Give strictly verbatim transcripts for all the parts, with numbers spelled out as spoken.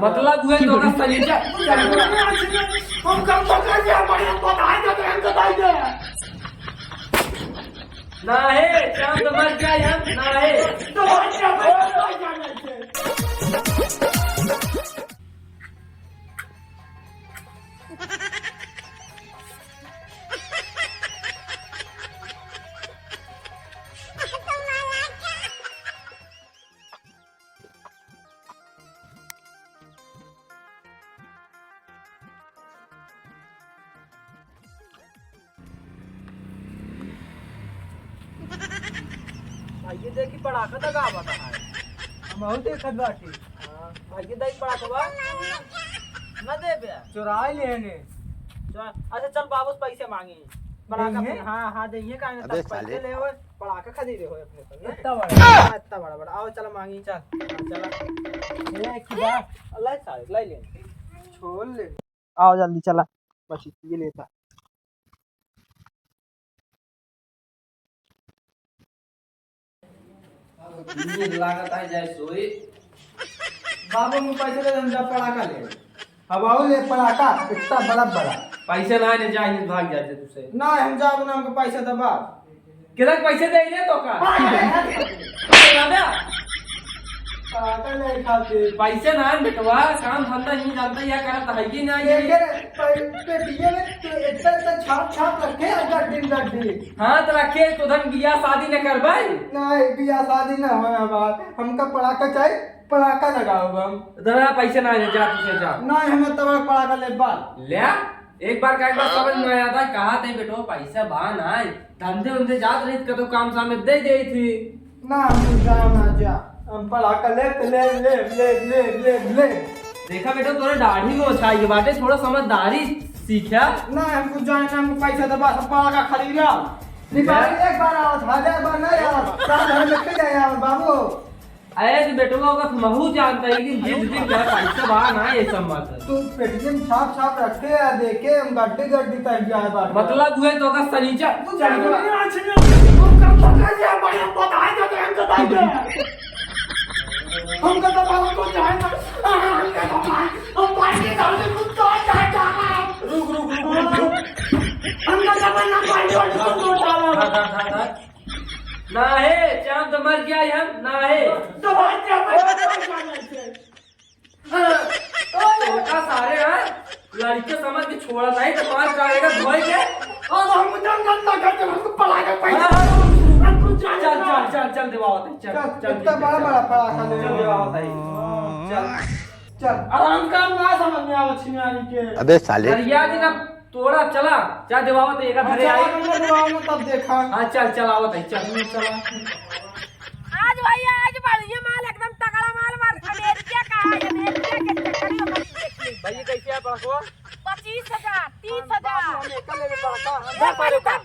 मतलब हुए तो का सनीचर। हम कम तो कर दिया, बढ़िया बताए दे, हम तो बताए दे। ना है, काम तो मर गया यार, ना है। तो मर गया, मर गया, मर गया। भाई, ये देखी, पड़ाका दगावत है। हमहू देखत बाटी। हाँ, भाई, ये देखी, पड़ाका बा। ना देबे। चोराइ लेने। चल, अच्छा, चल, बाबू से पैसे मांगी। पड़ाका नहीं है? हाँ, हाँ, देइए, काहे ना, अबे तब पैसे साले। ले हो, पड़ाका खरीदे हो अपने पर, ना? इतना बड़ा। हाँ, इतना बड़ा, बड़ा। आओ, चलो, मांगी। चल, हाँ, चला। ए, की बात? लाई सारे, लाई ले। छोड़ ले। आओ, जल्दी चला। बस, ये लेता। नींद लागत है, जाए सोई। बाबू, मुँह पैसे दे, हम जा पड़ाका ले। अब आओ ले पड़ाका, इतना बड़ा बड़ा। पैसे ना ने, जाए, भाग जाते तुसे। ना, हम जाब ना, हमको पैसे दबा। किधर पैसे दे रे तो का? हाँ, हाँ, हाँ। पैसे ना दे। पड़ाका ले खाते। पैसे ना बेटवा, काम धंधा नहीं जानता, या करत है कि ना ये ये? के रे, पे-, पेटिया में तो इतना, इतना छाप, छाप रखे हैं, गड्डी, गड्डी। हाँ, तो रखे तो धन बियाह शादी न करबै। नहीं, बियाह शादी न होए हमार। हमका पड़ाका चाहिए, पड़ाका लगाओ हम। इतना पैसे ना है, जा तुसे जा। नहीं, हमें तो पड़ाका ले बाल। ले, एक बार का एक बार समझ में आया था, कहा थे बेटो, पैसा बा ना है, धंधे उंधे जात रही, कतो काम सामने दे दे थी। ना, हम जा, ना जा। हम पड़ाका ले, ले, ले। देखा बेटा, तोरे दाढ़ी में ओछाई के बाटे, थोड़ा समझदारी सीख्या। ना, हमको जाए ना, हमको पैसा दे, बस हम पड़ाका खरीद रहा। निकाल, ले। एक बार आवत, हजार बार नहीं आवत। साल भर में कई जाए आवत, बाबू। अरे तो बेटवा का महू जानता है कि जिस दिन का पैसा बा ना, ये सब बात है। तू पेटिया में छाप, छाप रखे या देखे, हम गड्डी, गड्डी तक जाए बाटे। मतलब हुए तो का सनीचर। तू चल जान बा। नहीं, आज नहीं, तू कब तक कर दिया, बड़े बताए तो, तो हमको बताए दे। हमको तो बाबा को जाए ना, हमको तो भाई, हम भाई के सामने कुछ तो जाए जाना। रुक, रुक, रुक, रुक, रुक। हमको तो बना भाई और कुछ तो जाना। हाँ, हाँ, हाँ, हाँ। ना है, चांद तो मर गया है, ना है। तो भाई क्या भाई, तो जाना है। हाँ, तो होता सारे, हाँ, लड़के समझ के छोड़ा नहीं तो मार काटेगा धोए के। और हम उधर गंदा करके हमको पड़ा के पैसा। हाँ, हाँ, हाँ। हम कुछ जाने चल, ना। चल, चल, चल, देवावत है, चल, चल, चल, इतना चल, बड़ा, चल। बड़ा पड़ाका ले चल, लिया। देवावत है। चल। चल। आराम का ना समझ में आवे छिनारी के। अबे साले। अरे यार, दिन अब तोड़ा चला, जा देवावत है, एक हाँ, धरे चला, आई। तुमने देवावत तब देखा। हाँ, चल, चल, आवत है, चल। चला। आज भैया, आज बढ़िया माल, एकदम तगड़ा माल, माल अमेरिका का है, अमेरिका के चक्कर में हम देख ले। भैया, कैसे है पड़कवा? पच्चीस हजार, तीस हजार। बाबू, हम एक लेबे पड़का, हम ए, दस रुपया।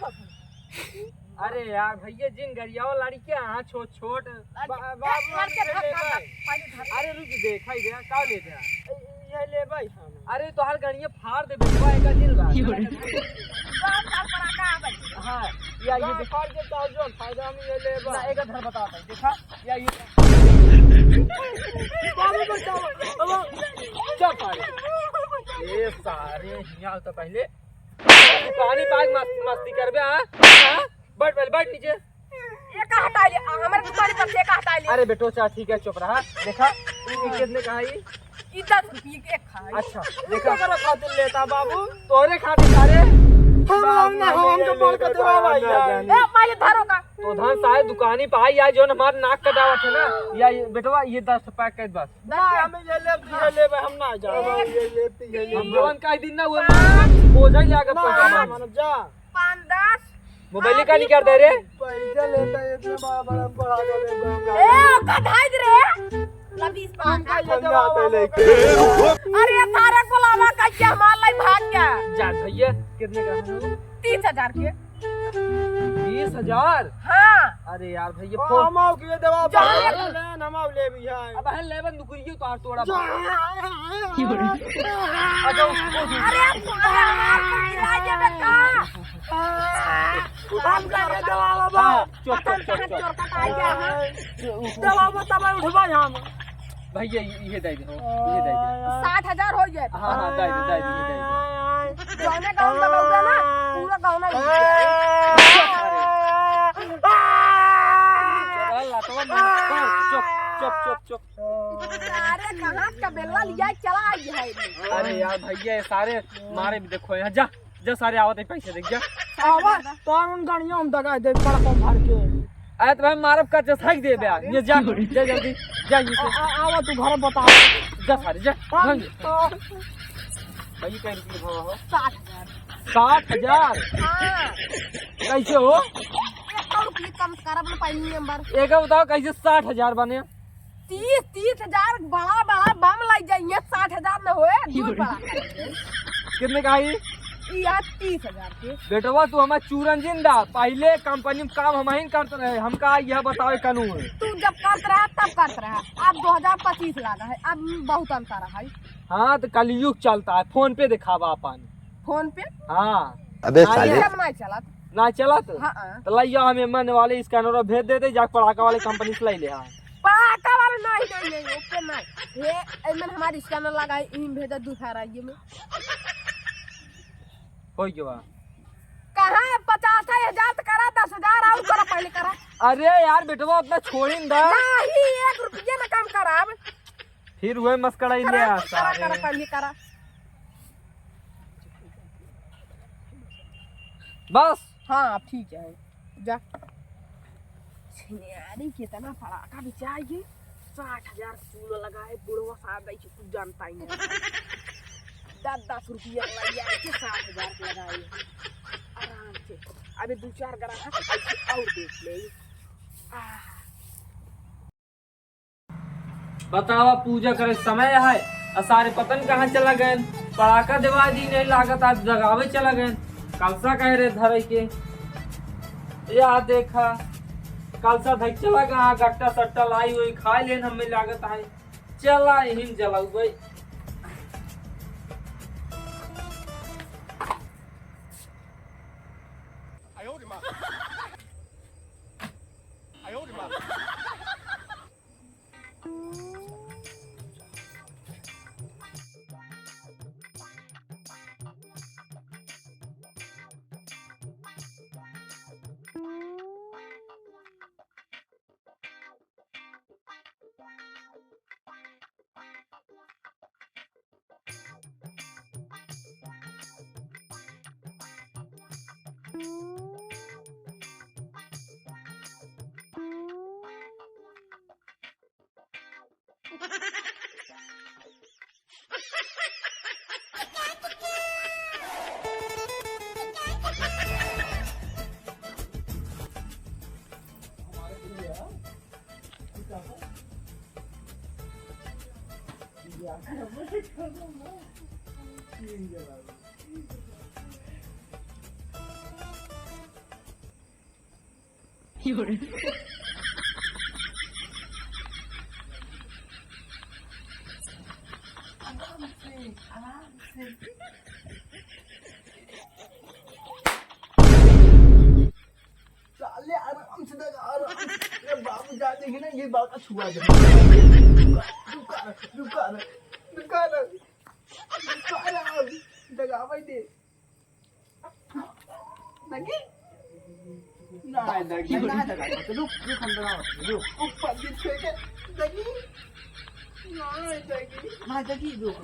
अरे यार, भैया, जिन गरियावा लड़के, हाँ, छोट, छोट। अरे, बा-, बाबू, लड़के हम धर, ले धर, भाई। धर, पहले धर। अरे, रुक, देखा ही दे, का ले दे? ये ले भाई, हाँ। अरे, तोहार गड़िया फाड़ दे, बेटवा, एका दिल बा। गाँव फाड़ पड़ा का बा? हाँ, या ये गाँव देख। फाड़ के चार जो फायदा हम ये ले बा। ना, एका धर बता भाई, देखा, या ये। बाबू बचाओ, बाबू। जा भाई। ये सारे हियाँ तो पहले पानी पाक मस्ती, मस्ती करबे, हाँ? हाँ? बैठ पहले, बैठ नीचे। ये का हटा ले? आ, हमारे दुकान पर से का हटा ले? अरे बेटो, अच्छा, ठीक है, चुप रहा। देखा, ये कितने का है ये? ये दस रुपये के एक खाई। अच्छा, देखा। तोरे खातिर लेता बाबू, तोरे खातिर सारे। हम, हम ना, हम हमको बोल के देवा भाई यार। ए, पहले धरो का। तो धन सारे दुकानी पे आई, या जो हमार नाक कटावत है ना, या ये, बेटवा, ये दस रुपया के बस। ना, हमें ये ले, ये ले, हम ना जाओ। एक, ये ले, ये ले। हम जवन का दिन ना, वो पाँच, बोझा ही लागत ना, पड़ता ना, है। मानो, जा। पाँच दस। मोबाइल का निकाल दे रे। पैसा लेता है, इतने बड़ा, बड़ा, बड़ा, बड़ा, बड़ा। ए, ओका धाई दे रे। ला बीस पाँच। हम जाते लेके। अरे, सारे को लावा का क्या मार लाई भाग गया। जा भैया, कितने का है? तीस हजार के। बीस हजार? हाँ। अरे यार भैया, ओ, फोन। हम आओ के देवा, जा। भाई, लेन, हम आओ ले भी है। अब है लेबन दुकुरियो तो हाथ तोड़ा। जा। अच्छा, उसको अरे, अरे, हमार कुर्सी ला दे बेटा। हम का के देवा बाबा। हाँ, चुप, चुप, चुप, चुप। चोर का आ गया है। देवा बाबा, तब उठबा हम। भैया, ये, ये दे दे, हो, ये दे दे। हाँ, हाँ, दे दे, दे दे, दे दे। जौने गाँव दबौबे ना, पूरा गाँव ना लिख दे। चल, लतवा मार। चुप, चुप, चुप, चुप। अरे, कहाँ का बेला लिया, चला आई है रे। अरे यार, भैया, ये सारे मारे भी देखो यहाँ, जा, जा, सारे आवत है, पैसे देख, जा। आवा, तोर उन गाड़ियों हम दगा दे, बड़ा कम भर के। अरे, तो भाई, मारब का, जस हक दे बे, ये जा, जा जल्दी, जा, ये से। आ, आ, आवा, तू घर बता। जा, सारे, जा, हाँ, भाग। तो भाई, कई रुपये भाव हो? साठ हजार। साठ हजार? हाँ। कैसे हो? एक सौ रुपये कम करब ना, पहली नंबर। एक बताओ, कैसे साठ हजार बने? तीस, तीस हजार बड़ा बड़ा बम लग जाइए, साठ हजार न होए, दूर बड़ा। कितने का आई? ई आज तीस हजार के। बेटवा, तू हमार चूरन जिंदा, पहले कंपनी में काम हम ही करत रहे, हमका यह बतावे कानून। तू जब करत रहा, तब करत रहा, अब दो हजार पच्चीस लागा है, अब बहुत अंतर है। हाँ, तो कलयुग चलता है, फोन पे दिखावा अपन। फोन पे? हाँ। अबे हाँ, साले। ये सब नहीं चलत। ना चलत? हाँ, हाँ। तो लइया, हम एमन वाले स्कैनर भेज देते, जाके पड़ाका वाले कंपनी से ले ले, हाँ। पड़ाका वाले नहीं, नहीं, नहीं, ओके नहीं। ये एमन हमारे स्कैनर लगा है, इन भेजा दूसरा ये में। कोई के बा? कहाँ पचास हजार तो करा, दस हजार और करा, पहले करा। अरे यार बेटवा, उतना छोड़ी न दा। नहीं, एक रुपया ना कम कराब। फिर वही मस्करा ही ले करा, आ करा, सारे। करा, पहले करा। बस। हाँ, ठीक है, जा। छिनारी कितना पड़ाका बिचाई है, साठ हजार के चूल्हा लगाए, बुढ़वा साहब दाई के कुछ जानता ही नहीं। दस दस रुपया लगाई के साठ हजार के लगाए, आराम से। अबे दू चार ग्राहक ऐसे और देख ले। आह। बतावा, पूजा करे समय है, आ सारे पता न कहाँ चला गए। पड़ाका देवा दी नहीं लागत, आज जगावे चला गए। कलसा कहे रे धरे के, या देखा, कलसा धई चला गया, गट्टा सट्टा लाई हुई खा लेन, हमें लागत है। चला, यहीं जलाऊ भाई। साले आराम से दगा, आराम से। अरे बाबू जा देखे ना, ये बाल का छुआ दे। रुका, रुका, रुका, रुका, रुका, रुका, दगा भाई दे। दगी? ना, दगी, ना, दगा, रुक, रुक, हम दगा, रुक। ऊपर दिखे के, दगी? ना, दगी। ना, दगी, रुक।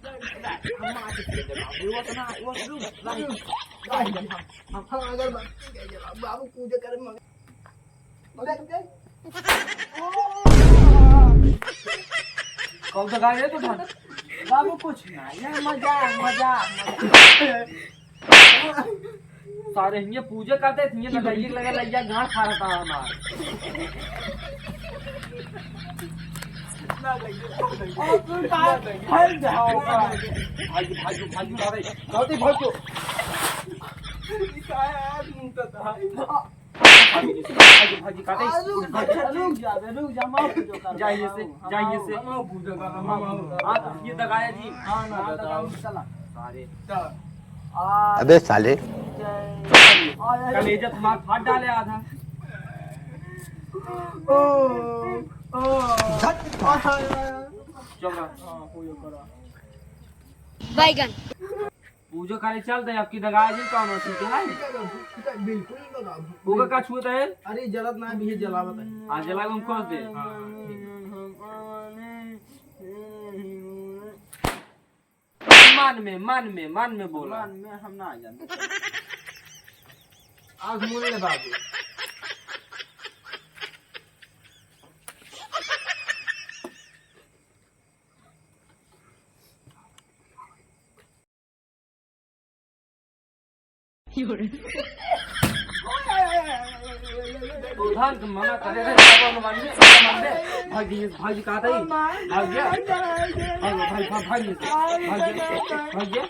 हम आज के दगा, वो तो ना, वो तो रुक, रुक। हम, हम अगरबत्ती के जला, बाबू पूजा करे मगर। कब तक आए तो धन? बाबू कुछ ना, ये मजाक, मजाक, मजाक। सारे हिंगे पूजा करते थे, हिंगे लगा, ये लगा, लगा, गांड खा रहा था हमार। और तू का फल जाओ। भाई, भाई, भाई, भाई, भाई, भाई, भाई। भाई, भाई, काटे। अरे, रुक जा, रुक जा, माफ कर दो, जाइए से, माफ, जाइए से। माफ कर दो, माफ कर दो। हाँ, ये दगाया जी। हाँ, ना, हाँ, दगाओ। दगाओ, चला। सारे। चल। आ, अबे साले। कलेजा तुम्हारा फाड़ डाले आधा। ओ, ओ। चल रहा। हाँ, हो गया, करा। बैगन। पूजो खाली चल दे, अब की दगा जी कौन हो, ठीक है? ठीक है, ठीक है, बिल्कुल नहीं दगा। ओका का छुअत है? अरे, जलत ना भी है, जलावत है। हाँ, जला के हम खोस दे। हाँ, ठीक है। मन में, मन में, मन में बोला। मन में हम ना जानते। आज मुड़े बाबू। उधार के मना करे रे, बाबा हनुमान जी, हनुमान जी। भाग जी, भाग जी, कहाँ था ये? भाग गया। भाग गया, भाग, भाग, भाग, भाग गया। भाग गया।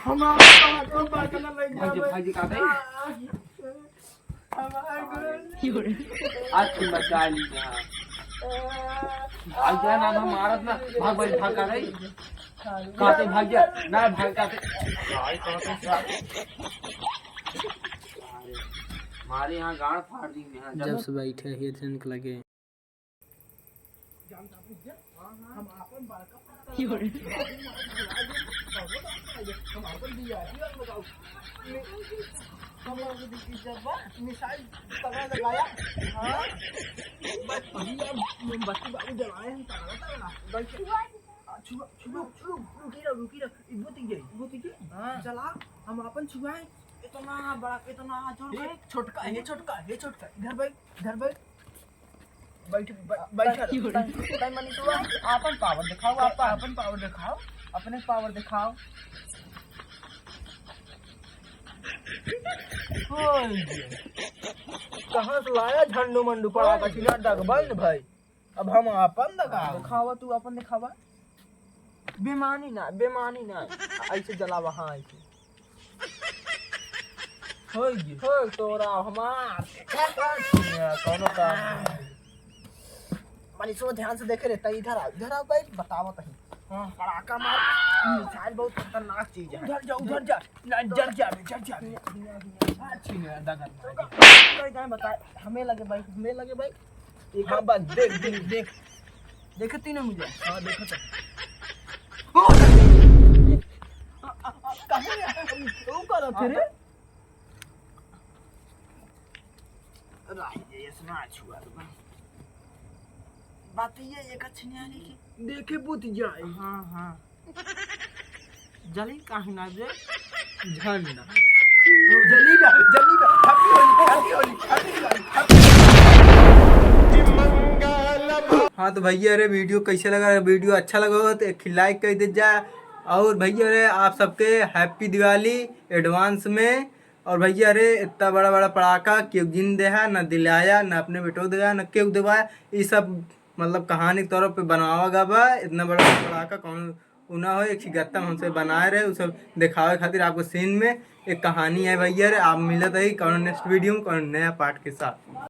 हमारा बात को बात ना लग भाग गया, जावे। भाग जी, कहाँ था ये? आज की मचा ली यहाँ। भाग जा ना, हम मारत ना। भाग भाई, भाग, कहाँ गई? कहाँ से भाग जा? ना भाग, कहाँ से? भाई, कहाँ से? मारे यहाँ गाड़ फाड़ दी मैं, हाँ, जब जब से बैठे ही जन के लगे। मिसाइल तगड़ा लगाया। हाँ। बस भैया, मोमबत्ती बाबू जलाए हम, तगड़ा, तगड़ा। बैठ। आ, छुआ, छुआ, छुआ, रुकी रहो, रुकी रहो। ई बुत गई। बुत गई? हाँ। चला, हम अपन छुआए। इतना बड़ा, इतना जोर ये करे। छोटका, ये छोटका, ये छोटका। इधर बैठ, इधर बैठ। बैठ, बै-, बैठ। तै, तै मनीषवा, आपन पावर दिखाओ, आपन। आपन पावर दिखाओ, अपने पावर दिखाओ। होई गे। कहाँ से लाया झंडू मंडू पड़ा का छिना डगबल न भाई? अब हम आपन दिखाओ। दिखावा, तू आपन दिखावा। बेमानी ना, बेमानी ना। ऐसे जलावा, हाँ, ऐसे। होई गे। होई तोरा हमार। कौनो काम नहीं। मनीषो ध्यान से देखे रे, तै इधर आ, इधर आ भाई, बतावा तही। हाँ, पड़ाका मार। मिसाइल बहुत खतरनाक चीज है। उधर जा, उधर जा। ना, जर जा बे, जर जा बे। हियाँ, हियाँ, हियाँ। हाँ, छीने, दगन मार। रुका, रुका, इधर बता, हमें लगे भाई, हमें लगे भाई। एक हाँ, बस, देख, देख, देख। देखे तीनों मिले। हाँ, देखो तो। ओ! आ, आ, आ, काहे रे? हम क्यों करत है रे? राही दे, ऐसना छुआ तो बा। बात ये एक अच्छी नहीं आने की। देखे बुत जाए। हाँ, हाँ। जली काहे ना बे? झंडा। जली बे, जली बे। Happy होली, happy होली, happy दिवाली, happy होली। हाँ तो भैया रे, video कैसे लगा? Video अच्छा लगा हो तो एक like कर दे जा। और भैया रे, आप सबके happy दिवाली advance में। और भैया रे, इतना बड़ा बड़ा पड़ाका केहू गिन देहा, न दिलाया, न अपने बेटो देहा, न केहू देवा। ई सब मतलब कहानी के तौर पे बनावा गा बा। इतना बड़ा पड़ाका कौन उ ना हो, एक गत्ता हमसे बनाए रहे, उ सब दिखावे खातिर आपको scene में एक कहानी है भैया रे। आप मिलत है कौन next video में, कौन नया part के साथ।